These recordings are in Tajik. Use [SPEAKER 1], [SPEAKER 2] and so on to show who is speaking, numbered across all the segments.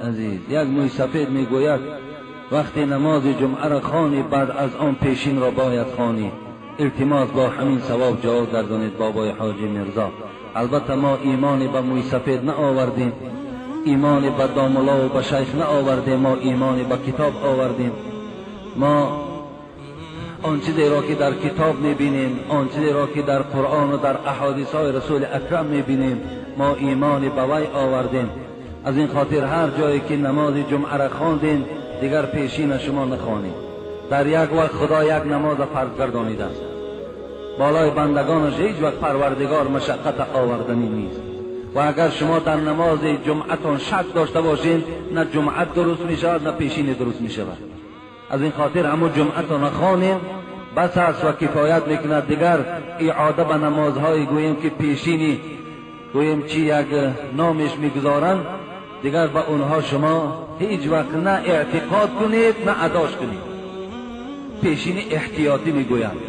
[SPEAKER 1] Азиз, як мӯи сафед мегӯяд вақте намози ҷумъаро хонӣ, баъд аз он пешинро бояд хонӣ. Илтимос бо ҳамин савоб ҷавоб гардонед бобои ҳоҷӣ Мирзо. Албатта мо имоне ба мӯи сафед наовардем, имоне ба домулло ва ба шайх наовардем, мо имоне ба китоб овардем. Мо он чизеро ки дар китоб мебинем, он чизеро ки дар Қуръон ва дар аҳодисҳои Расули Акрам мебинем, мо имоне ба вай овардем. Аз ин хотир ҳар ҷое ки намози ҷумъаро хондем, дигар пешина шумо нахонед. Дар як вақт Худо як намоз фарз гардонидааст. Болои бандагонаш ҳеҷ вақт Парвардигор машаққат оварданӣ нест. Ва агар шумо дар намози ҷумъатон шак дошта бошед, на ҷумъа дуруст мешавад, на пешини дуруст мешавад. Аз ин хотир ҳамун ҷумъатонро хонем, бас аст ва кифоят мекунад. Дигар иода ба намозҳое гӯем ки пешини гӯем чи як номеш мегузоранд, дигар ба онҳо шумо ҳеҷ вақт на эътиқод кунед, на адош кунед. Пешини эҳтиётӣ мегӯянд.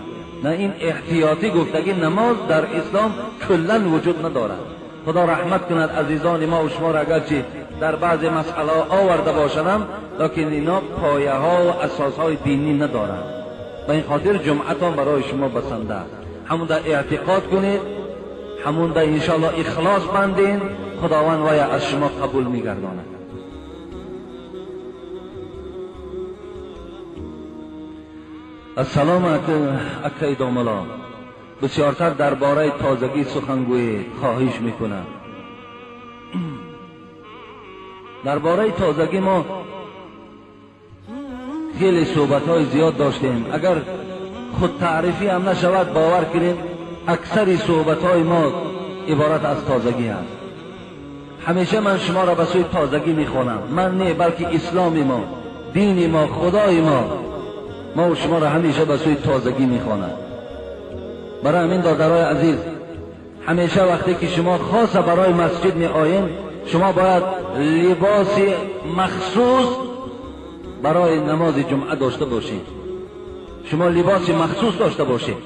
[SPEAKER 1] На ин эҳтиётӣ гуфтагӣ намоз дар ислом куллан вуҷуд надорад. Худо раҳмат кунад азизони мо ва шуморо, агарчи дар баъзе масъалаҳо оварда бошанам, лекин ино пояҳо ва асосҳои динӣ надоранд. Ба ин хотир ҷумъатон барои шумо басанда аст. Ҳамонда эътиқод кунед, ҳамонда иншоаллоҳ ихлос бандед, Худованд вая аз шумо қабул мегардонад. Ассалому акай домулло, бисёртар дар бораи тозагӣ сухан гӯед, хоҳиш мекунам. Дар бораи тозагӣ мо хеле суҳбатҳои зиёд доштем. Агар худтаърифӣ ҳам нашавад, бовар кунед, аксари суҳбатҳои мо иборат аз тозагӣ аст. Ҳамеша ман шуморо ба сӯи тозагӣ мехонам. Ман не, балки исломи мо, дини мо, худои мо мо ва шуморо ҳамеша ба сӯи тозагӣ мехонад. Барои ҳамин додарои азиз, ҳамеша вақте ки шумо хоса барои масҷид меоед, шумо бояд либоси махсус барои намози ҷумъа дошта бошед. Шумо либоси махсус дошта бошед.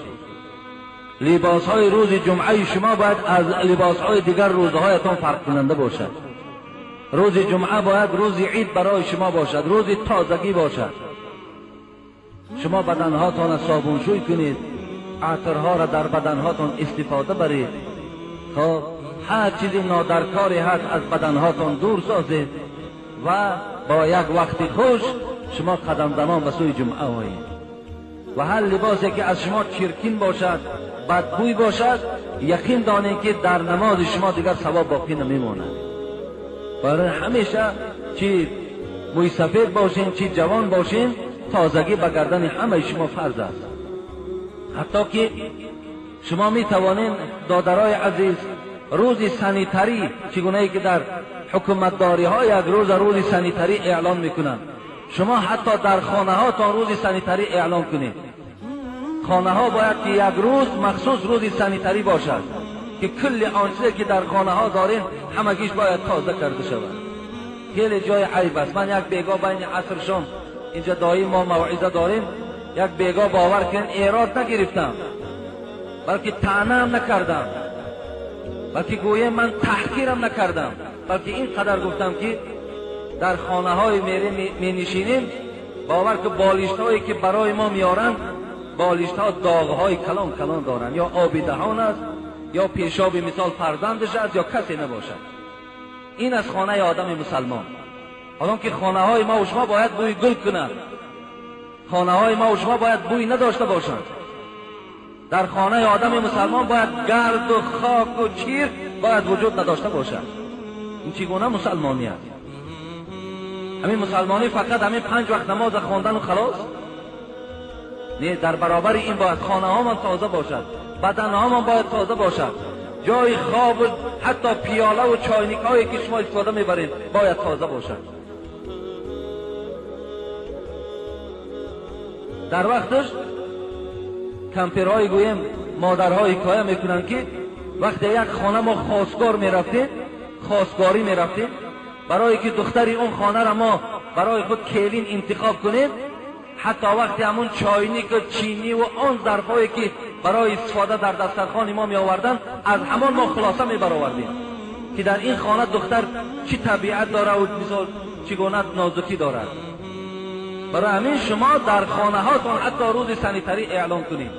[SPEAKER 1] Либосҳои рӯзи ҷумъаи шумо бояд аз либосҳои дигар рӯзҳоятон фарқкунанда бошад. Рӯзи ҷумъа бояд рӯзи ид барои шумо бошад, рӯзи тозагӣ бошад. Шумо баданҳотонро собуншӯй кунед, عطرها را در بدنهاتون استفاده برید. خب هر چیزی نادرکاری هست از بدنهاتون دور سازید و با یک وقت خوش شما قدم زنان به سوی جمعه آیید. و هر لباسی که از شما چرکین باشد، بدبوی باشد، یقین دانید که در نماز شما دیگر ثواب باقی نمیماند. برای همیشه چی موی سفید باشین، چی جوان باشین، تازگی به گردن همه شما فرض است. حتی که شما می توانین دادرای عزیز روز سانیتری، چگونه ای که در حکومتداری ها یک روز روز سانیتری اعلان میکنند، شما حتی در خانه ها تا روز سانیتری اعلان کنید. خانه ها باید که یک روز مخصوص روز سانیتری باشد که کل آنچه که در خانه ها دارین همگیش باید تازه کرده شود. خیلی جای عیب است. من یک بیگاه بین عصر شام اینجا دایی ما موعظه داریم، یک بیگاه باور کن ایراد نگرفتم، بلکه طعنه هم نکردم، بلکه گویه من تحقیرم نکردم، بلکه اینقدر گفتم که در خانه های می نشینیم، باور که بالشت هایی که برای ما میارند، بالشت ها داغ های کلان کلان دارند، یا آب دهان است، یا پیشاب مثال فرزندش است، یا کسی نباشد. این از خانه آدم مسلمان. حالا که خانه های ما و شما باید بوی گل کند، خانه های ما و شما باید بوی نداشته باشند. در خانه آدم مسلمان باید گرد و خاک و چیر باید وجود نداشته باشد. این چگونه مسلمانی است؟ همین مسلمانی فقط همین 5 وقت نماز خواندن و خلاص؟ نه، در برابر این باید خانه هامان تازه باشد، بدن هامان باید تازه باشد، جای خواب و حتی پیاله و چاینیک هایی که شما استفاده میبرید باید تازه باشد. در وقتش کمپرهای گویم مادرهای حکایه میکنند که وقتی یک خانه ما خواستگار میرفتیم، خواستگاری میرفتیم، برای که دختری اون خانه را ما برای خود کلین انتخاب کنیم، حتی وقتی همون چاینیک و چینی و آن ظرفایی که برای استفاده در دسترخوان ما می آوردن، از همان ما خلاصه می برآوردیم. که در این خانه دختر چی طبیعت داره و مثال چگونه نازکی دارد. برای همین شما در خانه هاتون حتی روز sanitary اعلان کنید،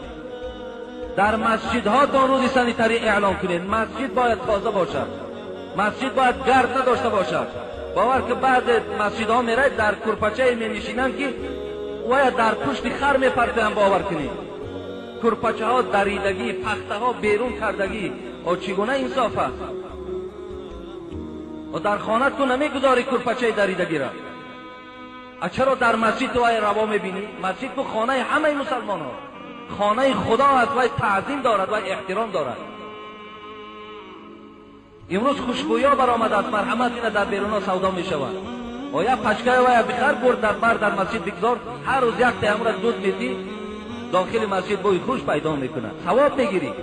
[SPEAKER 1] در مسجد هاتون روز sanitary اعلان کنید. مسجد باید تازه باشد، مسجد باید گرد نداشته باشد. باور که بعد مسجد ها میرید در کرپچه می نشینند که ویا در پشت خر می پرتند. باور کنید کرپچه ها دریدگی، پخته ها بیرون کردگی، او چگونه انصاف است؟ و در خانه تو نمیگذاری کرپچه دریدگی را، چرا در مسجد تو وای روا میبینی؟ مسجد تو خانه همه مسلمان ها، خانه خدا است، وای تعظیم دارد، وای احترام دارد. امروز خوشبویا برآمده است، مرحمت اینا در بیرون سودا میشود. آیا پچکه وای بخر برد در بر در مسجد بگذار، هر روز یک تا امروز دود میدی داخل مسجد بوی خوش پیدا میکنه، ثواب میگیری.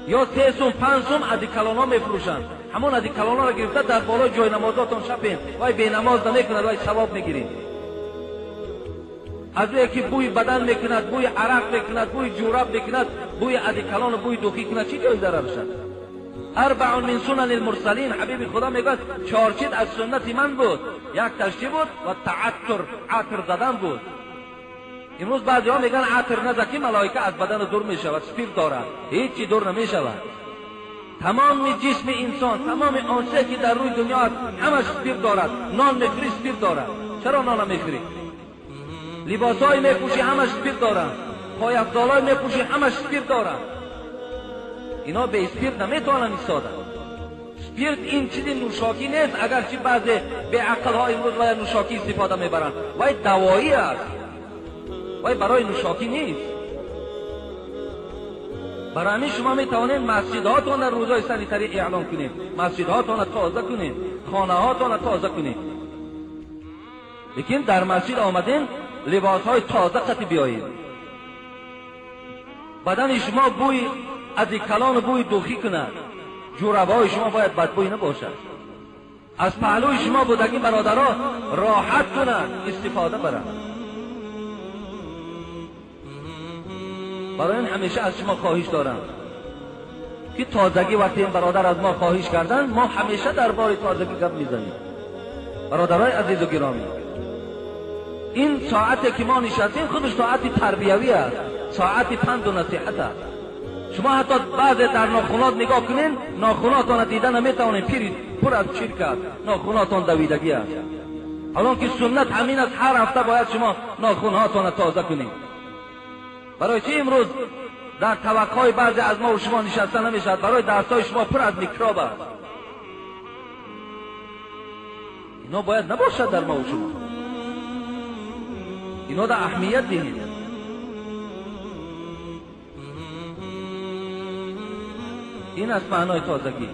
[SPEAKER 1] یا 3 سوم 5 سوم ادیکلونا میفروشند، همون ادیکلونا را گرفته در بالای جای نمازاتون شپین، وای بی نماز نمیکند، وای ثواب میگیرید. از وی که بوی بدن میکند، بوی عرق میکند، بوی جوراب میکند، بوی ادیکلون و بوی دوخی کند، چی جای ضرر شد؟ اربع من سنن المرسلین، حبیب خدا میگوید 4 چیز از سنت من بود، یک تاش چی بود؟ و تعطر، عطر زدن بود. امروز بعضی ها میگن عطر نزن که ملائکه از بدن دور میشود، سپیر دارد، هیچی دور نمیشود. تمام جسم انسان، تمام آنچه که در روی دنیا است همش سپیر دارد. نان میخوری سپیر دارد، چرا نان میخوری؟ لباسای میپوشی همش سپیر دارد، پایافزالای میپوشی همش سپیر دارد. اینا به اسپیرت نمیتوانند ایستادن. سپیرت این چیز نوشاکی نیست، اگرچه بعضی به عقل ها امروز وای نوشاکی استفاده میبرند، وای دوایی است، وای برای نوشاکی نیست. برای همین شما میتوانید مسجدهاتون در روزهای sanitary اعلان کنید، مسجدهاتون تازه کنید، خانه هاتون تازه کنید. لیکن در مسجد آمدین لباسهای تازه قطی بیایید، بدن شما بوی از کلان بوی دوخی کند، جوربهای شما باید بدبوی نباشد، از پهلوی شما بودگی برادرها راحت کنند، استفاده برند. برای این همیشه از شما خواهش دارم که تازگی، وقتی این برادر از ما خواهش کردن، ما همیشه درباره تازگی گپ میزنیم. برادرای عزیز و گرامی، این ساعتی که ما نشستیم خودش ساعت تربیوی است، ساعت پند و نصیحت است. شما حتی بعض در ناخونات نگاه کنین، ناخوناتان دیده نمیتوانین، پیرید پر از چرک است، ناخوناتان دویدگی است. حالا که سنت همین است، هر هفته باید شما ناخونهاتان تازه کنید. برای چی امروز در طبقهای بعضی از ما و شما نشسته نمیشد؟ برای دستای شما پر از میکروب است. اینا باید نباشد در ما و شما، اینا در اهمیت دهید. این از معنای تازگی.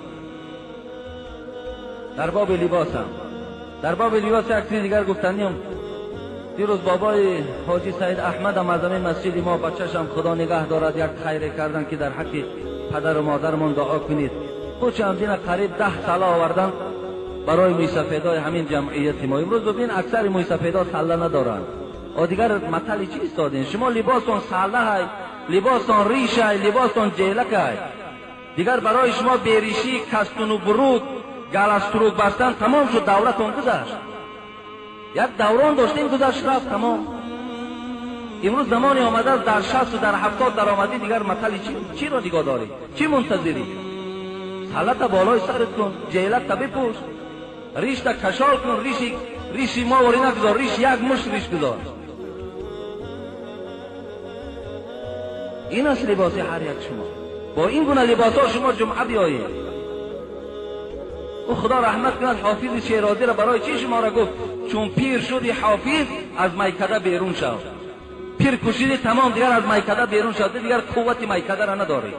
[SPEAKER 1] در باب لباسم، در باب لباس یک چیز دیگر گفتنیم. دیروز بابای حاجی سید احمد هم از مسجد ما، بچه‌شم خدا نگه دارد، یک خیر کردن که در حق پدر و مادرمان دعا کنید. خودش هم دین قریب 10 ساله آوردن برای مویسفیدای همین جمعیت ما. امروز ببین اکثر مویسفیدا سله ندارند. و دیگر مطلی چی ایستادین؟ شما لباستون سله های، لباستون ریش های، لباستون جیلک های. دیگر برای شما بیریشی، کستون و بروک، گلستروک بستن تمام شد، دورتون گذشت. یک دوران داشتیم گذشت رفت تمام. امروز زمانی آمده است در 60 و در 70 در آمدی، دیگر مطلی چی را نگاه داری؟ چی منتظری؟ سلت بالای سرت کن، جیلت تا بپوش، ریش تا کشال کن، ریشی ما وری نگذار، ریش یک مشت ریش گذار. این است لباس هر یک شما. با این گونه لباس ها شما جمعه بیایید. او خدا رحمت کند حافظ شیرازی را برای چی شما را گفت؟ چون پیر شدی حافظ از میکده بیرون شو. پیر کشیدی تمام، دیگر از میکده بیرون شد، دیگر قوت میکده را نداری.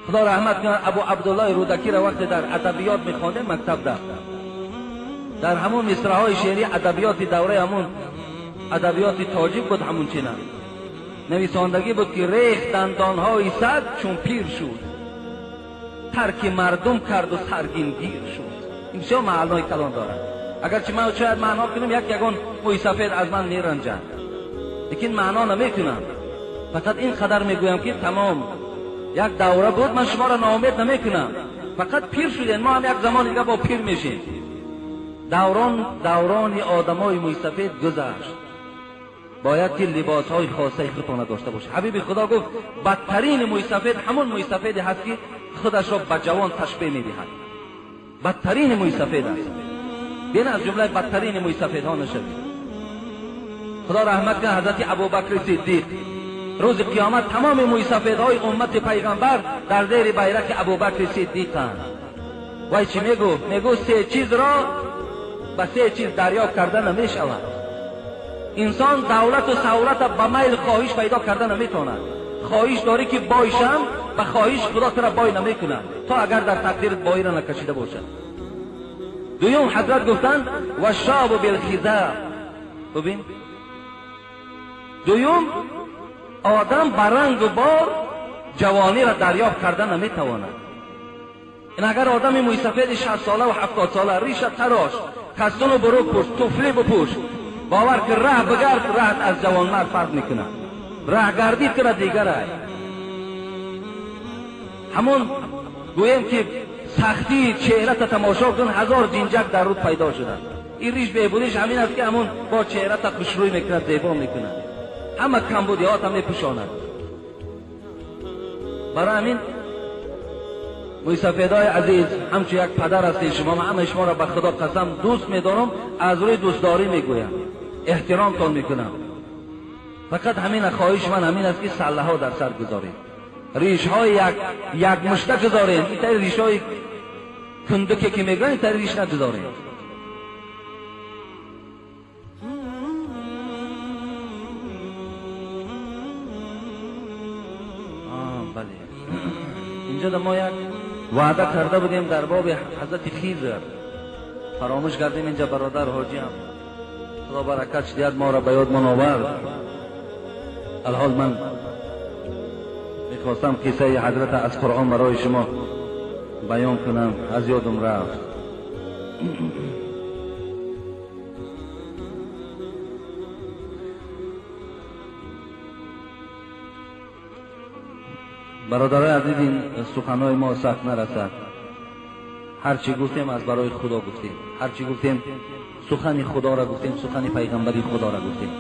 [SPEAKER 1] خدا رحمت کند ابو عبدالله رودکی را وقتی در ادبیات میخوانده مکتب در همون مصرع‌های شعری ادبیات دوره همون ادبیات تاجیک بود، همون چنه نویساندگی بود که ریخت دندانهای سر چون پیر شد، ترک مردم کرد و سرگین گیر شد. این بسیار معنای کلان دارد. اگرچه من شاید معنا کنم یک یگان موی سفید از من میرنجد، لیکن معنا نمیکنم. Фақат ин қадар мегӯям ки тамом як давра буд, ман шуморо ноумед намекунам. Фақат пир шудем, мо ҳам як замон дига бо пир мешем. Даврони одамои мӯйсафед гузашт. Бояд ки либосҳои хосаи худтона дошта бошед. Ҳабиби Худо гуфт бадтарин мӯйсафед ҳамон мӯйсафеде ҳаст ки худашро ба ҷавон ташбеҳ медиҳад. Бадтарин мӯйсафед аст. Бин аз ҷумлаи бадтарин мӯйсафедҳо нашавед. Худо раҳмат кунад ҳазрати Абубакри Сиддиқ. Рӯзи қиёмат тамоми мӯйсафедҳои уммати пайғамбар дар зери байраки Абубакри Сиддиқанд. Вай чӣ мегуфт? Мегуфт се чизро ба се чиз дарёфт карда намешавад. Инсон давлату савлата ба майл хоҳиш пайдо карда наметавонад. Хоҳиш дорӣ ки бойшам, ба хоҳиш Худо тура бой намекунад, то агар дар тақдират бойира накашида бошад. Дуюм ҳазрат гуфтанд ва шобу билхизаб. Бубин, дуюм одам ба рангу бор ҷавониро дарёфт карда наметавонад. Ин агар одами мӯйсафеди 60 сола ва 70 сола риша тарош, кастуну бурук пӯш, туфлӣ бипӯш, бовар ки раҳ бигард, раҳат аз ҷавонмард фарқ мекунад. Раҳгардӣ тура дигарай. Ҳамон гӯем ки сахтии чеҳрата тамошо кун, ҳазор ҷинҷак дар рӯд пайдо шуданд. Ин риш беҳбудиш ҳамин аст ки ҳамон бо чеҳрата хушрӯй мекунад, зебо мекунад, ҳама камбудиҳота мепӯшонад. Барои ҳамин мӯйсафедҳои азиз, ҳамчун як падар ҳастед шумо, ман ҳамаи шуморо ба Худо қасам дӯст медорам, аз рӯи дӯстдорӣ мегӯям, эҳтиромтон мекунам. Фақат ҳамин хоҳиши ман ҳамин аст ки саллаҳо дар сар гузоред, ришҳои як мушта гузоред, ин тари ришҳои кундуке ки мегӯянд, ин тари риш нагузоред. Бале, инҷо мо як ваъда карда будем дар боби ҳазрати Хизр, фаромӯш кардем. Инҷа бародар ҳоҷиам Худо баракат диҳад, моро ба ёдмон овард. Алҳол ман мехостам қиссаи ҳазрата аз Қуръон барои шумо баён кунам, аз ёдум рафт. Бародарои азиз, ин суханҳои мо сахт нарасад. Ҳарчи гуфтем аз барои Худо гуфтем, ҳарчи гуфтем сухани Худоро гуфтем, сухани пайғамбари Худоро гуфтем.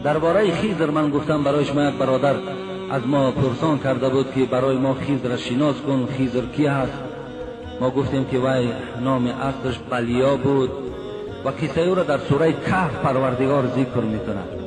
[SPEAKER 1] Дар бораи Хизр ман гуфтам барои шумо, як бародар аз мо пурсон карда буд ки барои мо Хизрро шинос кун, Хизр ки ҳаст? Мо гуфтем ки вай номи аслаш Балиё буд ва қиссаи ӯро дар сураи Каҳф Парвардигор зикр мекунад.